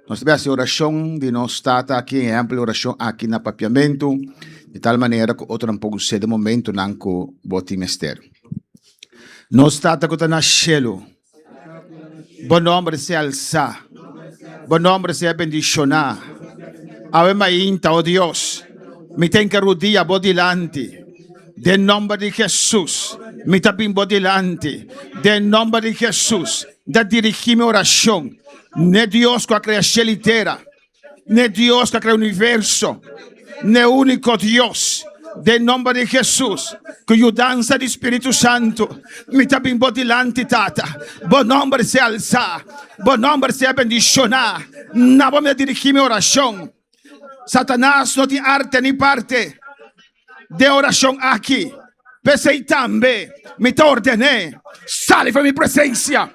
Nos ta bai hasi orashon di nos Tata aki, ehèmpel di orashon aki na Papiamentu, di tal manera ku otronan por us'é den momentunan ku bo tin mester. Nos Tata ku ta na shelu, bo nòmber sea alsá, bo nòmber sea bendishoná. Awe mainta, o Dios, mi ta hinka rudia bo dilanti. Den nòmber di Hesus, mi ta bin bo dilanti. Den nòmber di Hesus, mi ta dirigí mi orashon n'e Dios ku a krea shel i tera, n'e Dios ku a krea universo, n'e úniko Dios. Den nòmber di Hesus, ku yudansa di Spiritu Santu, mi ta bin bo dilanti, Tata. Bo nòmber sea alsá, bo nòmber sea bendishoná. Na bo mi ta dirigí mi orashon. Satanas no tin arte ni parte den orashon aki. P'esei tambe mi ta orden'é, Sali for mi presensia,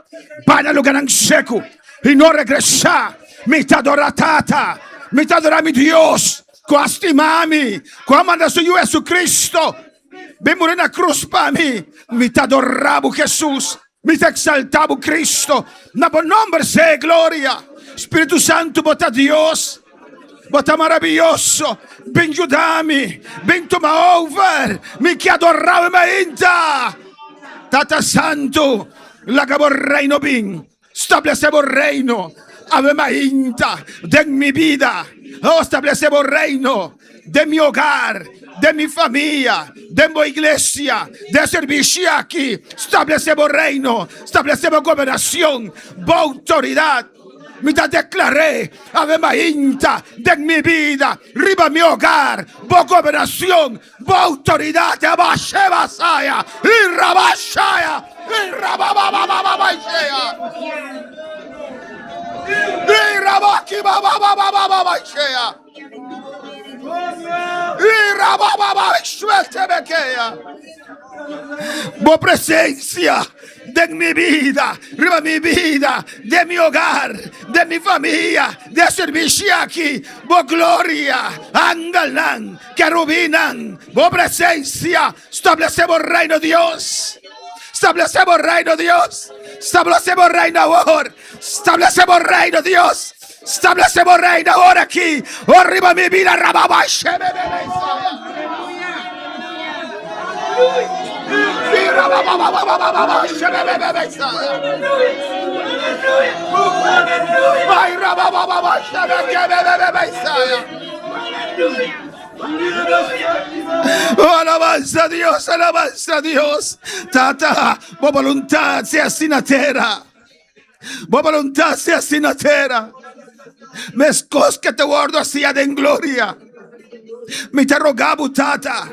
bai na lugánan seku i no regresá. Mi ta adorá Tata, mi ta adorá mi Dios ku a stima mi, ku a manda su Yu Hesukristu bin muri na krus pa mi. Mi ta adorá bo, Hesus. Mi ta exaltá bo, Cristo. Na bo nomber sea e gloria. Spiritu Santu, bo ta Dios. Bo ta maraviyoso. Bin yuda mi. Bin tuma over. Mi ke adorá bo mainta. Tata Santu, laga bo reino bin. Stablesé bo reino awe mainta den mi bida. Oh, stablesé bo reino den mi hogar, den mi famia, den bo iglesia, den servicio aki. Stablesé bo reino, stablesé bo gobernacion, bo autoridad. Mi ta declar'é awe mainta den mi bida, riba mi hogar, bo gobernacion, Bo autoridad e bashe basaya y rabashaya y rabababababashaya y rabakibababababashaya y rabababashwetebekeya. Bo presencia den mi bida, riba mi bida, den mi hogar, den mi famia, den servicio aki, bo gloria, angelnan, Kerubinnan, bo presencia, stablece bo reino, Dios. Stablece bo reino, Dios. Stablece bo reino awor. Stablece bo reino, Dios. Stablece bo reino awor aki. Arriba mi vida, rababa, Oh, alabanza a Dios, alabanza a Dios. Tata, bo voluntad sea así na tera. Bo voluntad sea así na tera. Meskos ke te wordo hacia den gloria. Mi ta roga bo, Tata,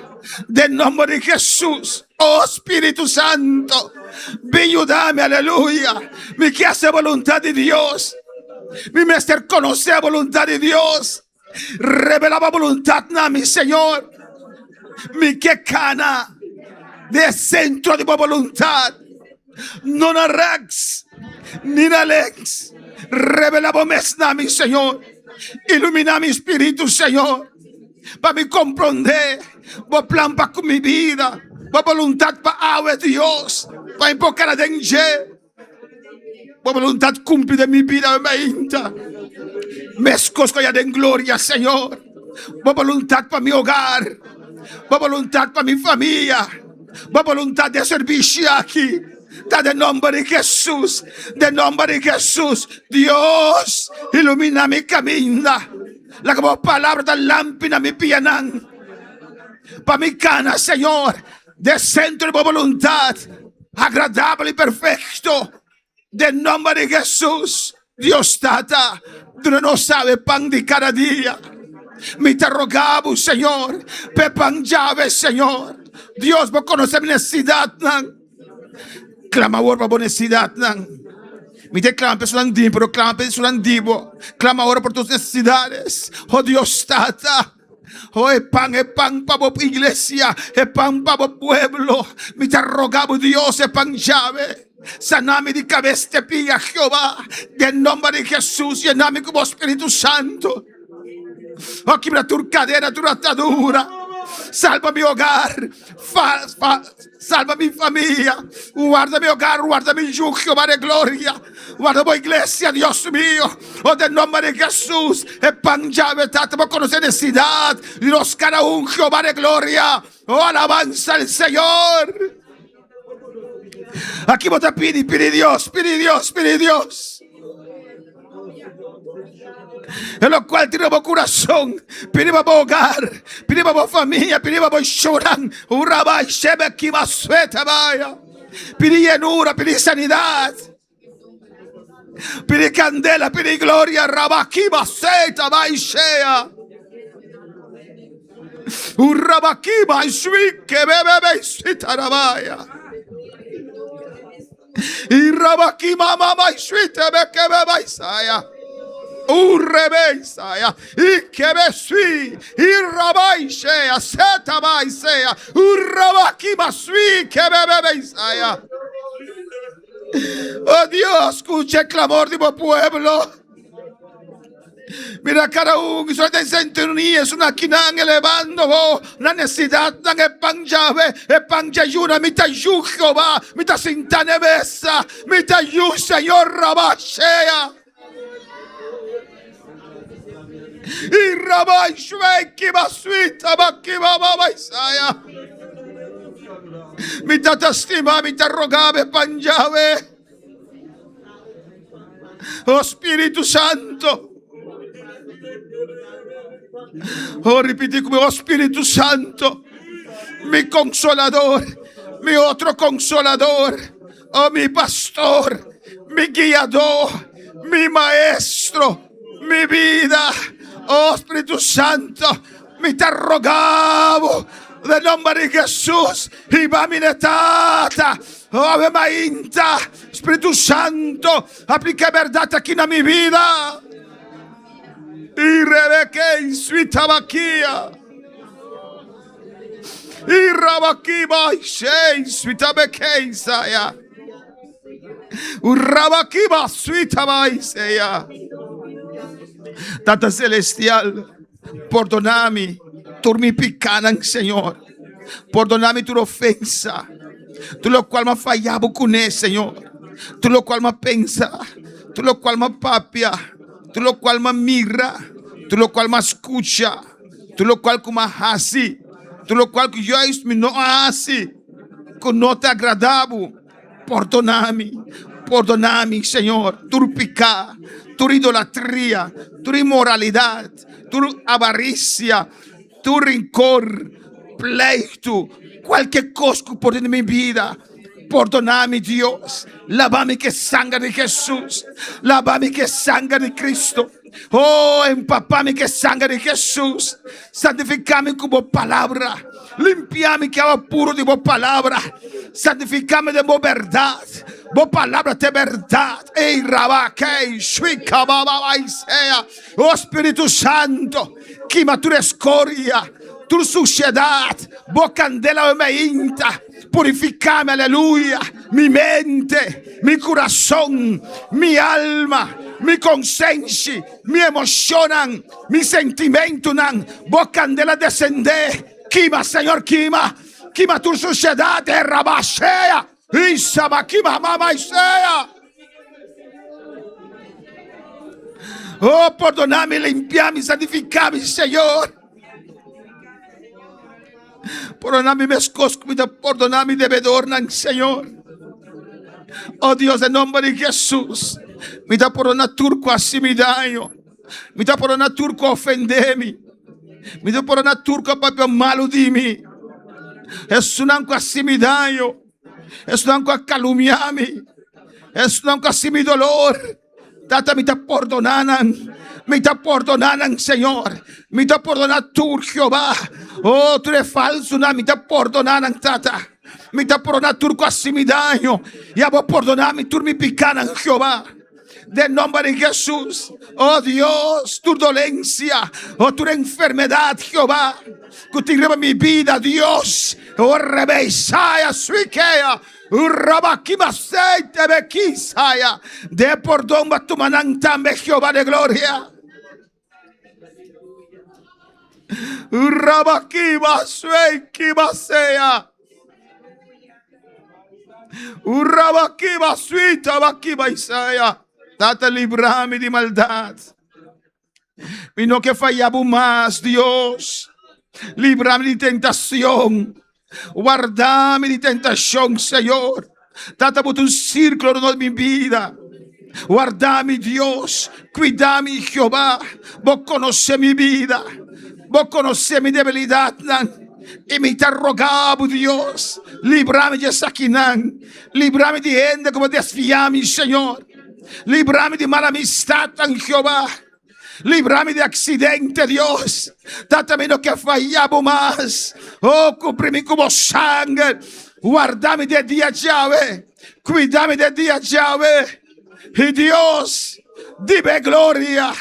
den nomber di Jesus. Oh, Spiritu Santo, bin yudami, aleluya. Mi ke hace voluntad di Dios. Mi mester conoce voluntad di Dios. Revela bo voluntad na mi, Señor. Mi ke kana den e sentro di bo voluntad, no na rechts ni na links. Revela bo mes na mi, Señor. Ilumina mi spiritu, Señor, pa mi komprondé bo plan pa ku mi bida, bo voluntad pa awe, Dios, pa mi por kana den dje. Bo voluntad cumpli den mi bida mainta. Mescos cu allá den gloria, Señor. Bo voluntad pa mi hogar. Bo voluntad pa mi familia. Bo voluntad den servicio aki. Ta den nomber di Jesus. Den nomber di Jesus. Dios, ilumina mi caminda. Laga bo palabra ta lampi na mi pianan. Pa mi cana, Señor, den centro di bo voluntad. Agradabel i perfekto. Den nomber di Hesus, Dios Tata, duna nos awe pan di kada dia. Mi ta roga bo, Señor, p'e pan djawe, Señor. Dios, bo konosé mi nesesidatnan. Klama awor pa bo nesesidatnan. Mi ta klama pa esunnan di mi, pero klama pa esunnan di bo. Klama awor por tus nesesidanes. Oh Dios Tata. Oh, e pan, e pan pa bo iglesia, e pan pa bo pueblo. Mi ta roga bo, Dios, e pan djawe. Sana mi di kabes te pia, Jehová. Den nomber di Jesús, yena mi ku bo Spiritu Santu. Oh, kibra tur kadena, tur atadura. Salba mi hogar. Fa, fa, salba mi famia. Warda mi hogar, warda mi yu, Jehová de gloria. Warda bo iglesia, Dios mío. Oh, den nomber di Jesús. E pan djawe, Tata, bo conoce necesidad di nos cada un, Jehová de gloria. Oh, alabanza al Señor. Aki bo ta pidi, pidi Dios, pidi Dios, pidi Dios. E lo cual tin bo corazón, pidi pa bo hogar, pidi pa bo familia, pidi pa bo shunan. Uraba shebe kiba sueta baya. Pidi llenura, pidi sanidad. Pidi candela, pidi gloria, rabakiba seta baishea. Urabakiba shwike bebebe sitarabaya. Irabakima mama shwite beke beba isaya. Urebe isaya. Ikebe swi. Irabaishea seta baisea. Urabakima swi kebebe isaya. Oh Dios, escucha el clamor di bo pueblo. Mira cada un, y solamente en sintonía, es una kinan elevando bo, na necesidad, nan e pan llave, e pan yayuna, mi ta yu Jehová, mi ta sinta ne mesa, mi ta yu Señor Rabashea. Y Rabay Shweki Basuita Bakiba Baba Isaya. Mi tata stima, mi ta rogabe panjabe. Oh Spiritu Santo. Oh, ripiti conmigo, oh Spiritu Santo, mi consolador, mi otro consolador, oh mi pastor, mi guiador, mi maestro, mi vida. Oh Spiritu Santo, mi ta rogabo den nomber di Jesus, hiba mi na Tata. Oh, ave mainta, Spiritu Santo, aplica e berdad aki na mi vida. Y rebeke suitabakia. Y rabakiba shei suitabekeisaya. Urabakiba suitabaisaya. Tata Celestial, pordona mi tur mi picanan, Señor. Pordona mi tur ofensa, tur locual mi a faya bo cune, Señor. Tur locual mi a pensa, tur locual mi a papia, tur locual mi a mira, tur locual mi a scucha, tur locual cu mi a haci, tur locual cu juist mi no a haci, cu no ta agrada bo. Pordona mi, pordona mi, Señor, tur piká, tur idolatria, tur inmoralidat, tur avarisia, tur rinkor, pleitu, kualke kos ku por den mi bida. Pordona mi, Dios. Laba mi ku e sanger di Hesus. Laba mi ku e sanger di Kristu. Oh, empapá mi ku e sanger di Hesus. Santifiká mi ku bo palabra. Limpiá mi ku awa puru di bo palabra. Santifiká mi den bo bèrdat. Bo palabra ta e bèrdat. Ei, rabakei, shuikabababaiseya. Oh, Spiritu Santo, kima tur eskoria, tur sushedat. Bo kandela bo meinta. Purifiká mi, aleluya, mi mente, mi kurason, mi alma, mi konsenshi, mi emoshonnan, mi sentimentunan. Bo kandela desendé, kima, Señor, kima, kima tur sushedat, e rabashea, isaba, kima, mama, isea. Oh, pordona mi, limpia mi, santifiká mi, Señor. Pordona mi meskos ku mi ta pordona mi debedornan, Señor. Oh Dios, den nomber di Jesus, mi ta pordona tur ku hasi mi daño. Mi ta pordona tur ku a ofende mi. Mi ta pordona tur ku a papia malu di mi. Esunnan ku hasi mi daño, esunnan ku a kalumia mi, esunnan ku hasi mi dolor. Tata, mi ta pordoná nan. Mi ta pordoná nan, Señor. Mi ta pordoná tur, Jehová. Oh, tur e falsunan, mi ta pordoná nan, Tata. Mi ta pordoná tur ku hasi mi daño. I abo pordoná mi tur mi pikánan, Jehová. Den nomber di Jesús. Oh, Dios, tur dolensia, oh, tur enfermedat, Jehová, ku tin riba mi bida, Dios. Oh, rebeisaya, suikea. Urabakibaseitabekisaya. De pordon ba tuma nan tambe, Jehová de gloria. Rabakiba suekiba sea. Rabakiba suita bakiba isaya. Tata librami di maldad. Mi no ke faya bo mas, Dios. Librami di tentacion. Wardami di tentacion, Señor. Tata, bo ta un círculo rondó di mi bida. Wardami, Dios. Cuidami, Jehová. Bo conoce mi bida. Bo conoce mi debilidadnan. I mi ta roga bo, Dios, librami di esakinan. Librami di hende ku bo desviá mi, Señor. Librami di mal amistadnan, Jehová. Librami di aksidente, Dios. Tata, mi no ke faya bo mas. Oh, kubri mi ku bo sanger. Warda mi den dia djawe. Kuida mi den dia djawe. I Dios, di be gloria,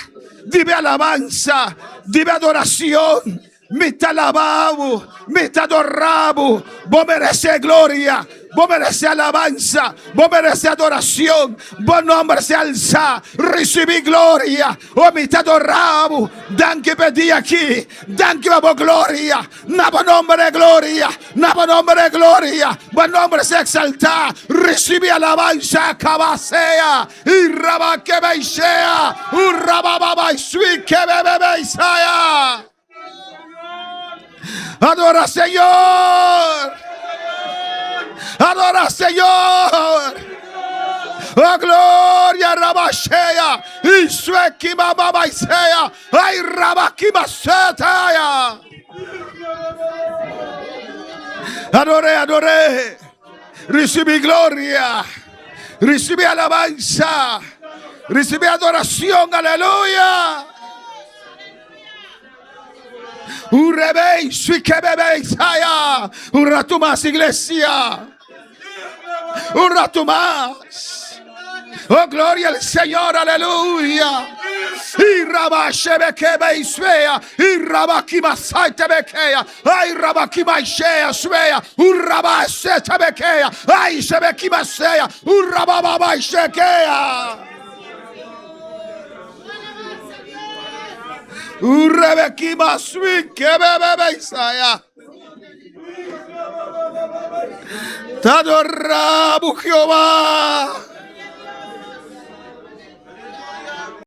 di be alabansa, di be adoracion. Mi ta laba bo, mi ta adora bo. Bo merece gloria, bo merece alabansa, bo merece adoracion. Bo nomber sea alza, ricibi gloria. Oh, mi ta adora bo. Danki pa e dia aki. Danki pa bo gloria. Na bo nomber e gloria, na bo nomber e gloria. Bo nomber sea exalta. Ricibi alabansa, kaba sea. Y raba ke beisea, urababa sui ke bebe beisaya. Adora Señor. Adora Señor. Oh gloria rabashea. Isueki bababaisea. Ay rabakibasetaya. Adore, adore. Recibi gloria. Recibi alabanza. Recibi adoración. Aleluya. Urebei, suikebebe, Isaya. Un rato más, iglesia. Un rato más. Oh, gloria al Señor, aleluya. Y rabashebekebe iswea. Y rabakimasaitebekea. Ay rabakimaishea swea. Urabashetebekea. Ay shebekimasea. Urabababaishekea. Urebekimasuikebebebeisaya. Te adoramos, Jehová.